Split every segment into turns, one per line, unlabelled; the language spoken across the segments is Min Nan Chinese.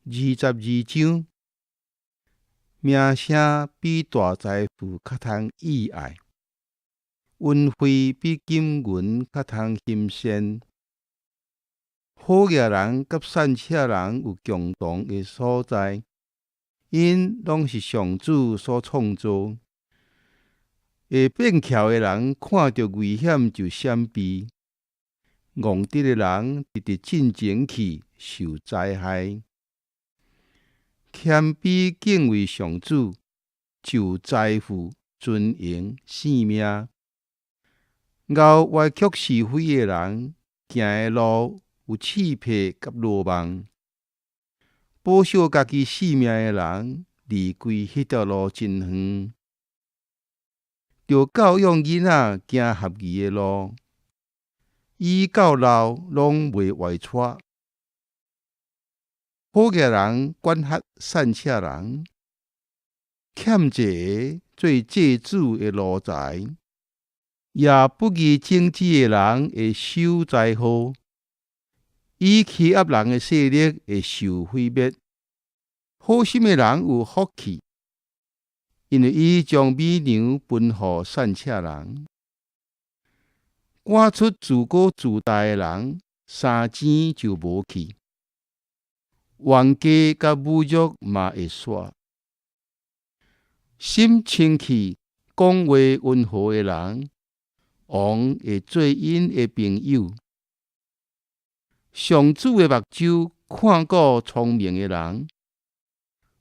22章，名聲比大財富較通意愛，恩惠比金銀較通欣羨。好額人佮散赤人有共同的所在，𪜶攏是上主所創造。會變巧的人看著危險就閃避，戇直的人直直進前去受災害。謙卑敬畏上主，就有財富、尊榮、性命。𠢕歪曲是非的人，行的路有刺皮佮羅網。保守家己性命的人，離開彼條路真遠。著教養囡仔行合宜的路，伊到老攏袂歪跙。好額人管轄散赤人，欠債的做債主的奴才，掖不義種子的人會收災禍，以欺壓人的勢力會受毀滅。好心的人有福氣，因為伊將米糧分予散赤人。趕出自高自大的人，三錢就無去。冤家佮侮辱嘛會煞。心清氣、講話溫和的人，王會做𪜶的朋友。上主的目睭看顧聰明的人，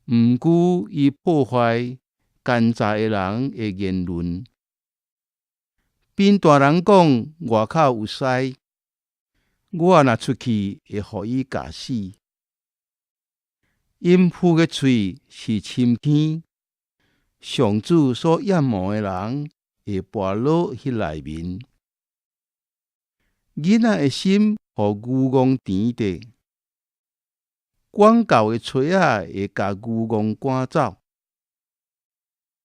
毋過伊破壞奸詐的人的言論。貧惰人講外口有獅，我若出去會予伊咬死。淫婦的喙是深坑，上主所厭惡的人會跋落彼內面。囡仔的心予牛戇甜的，管教的槌仔會共牛戇趕走。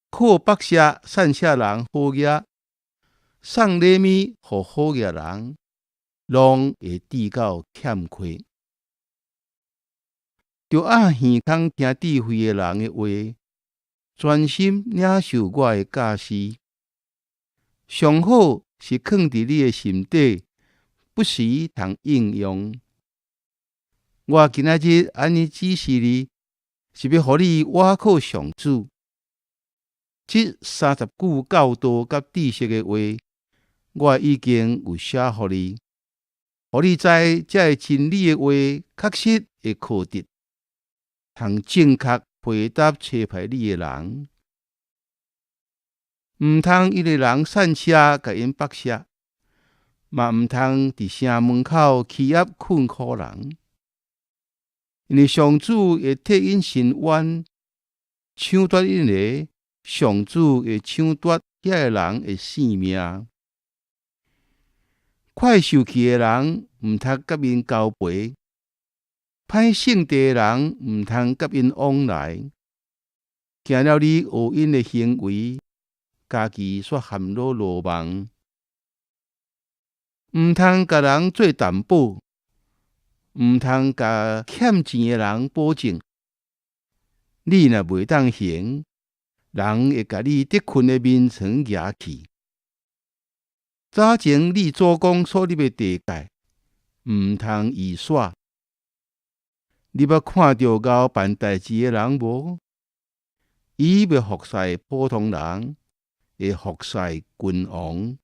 靠剝削散赤人好額，送禮物予好額人，攏會致到欠缺。著愛耳孔聽智慧的人的話，專心領受我的教示。上好是囥佇你的心底，不時通應用。我今仔日按呢指示你，是欲予你倚靠上主。這30句教導佮知識的話，我已經有寫予你，予你知這个真理的話確實會靠得，通正確回答差派你的人。毋通因為人散赤共𪜶剝削，嘛毋通佇城門口欺壓困苦人，因為上主會替𪜶伸冤，搶奪𪜶的，上主會搶奪遐个人的性命。快受氣的人，毋通佮𪜶交陪；歹性地的人，毋通佮𪜶往來。驚了你學𪜶的行為，家己煞陷落羅網。毋通共人做擔保，毋通共欠錢的人保證。你若袂當還，人會共你得睏的眠床夯去。早前你祖公所立的地界，毋通移徙。你捌看著𠢕辦代誌的人無？伊欲服侍普通人，會服侍君王。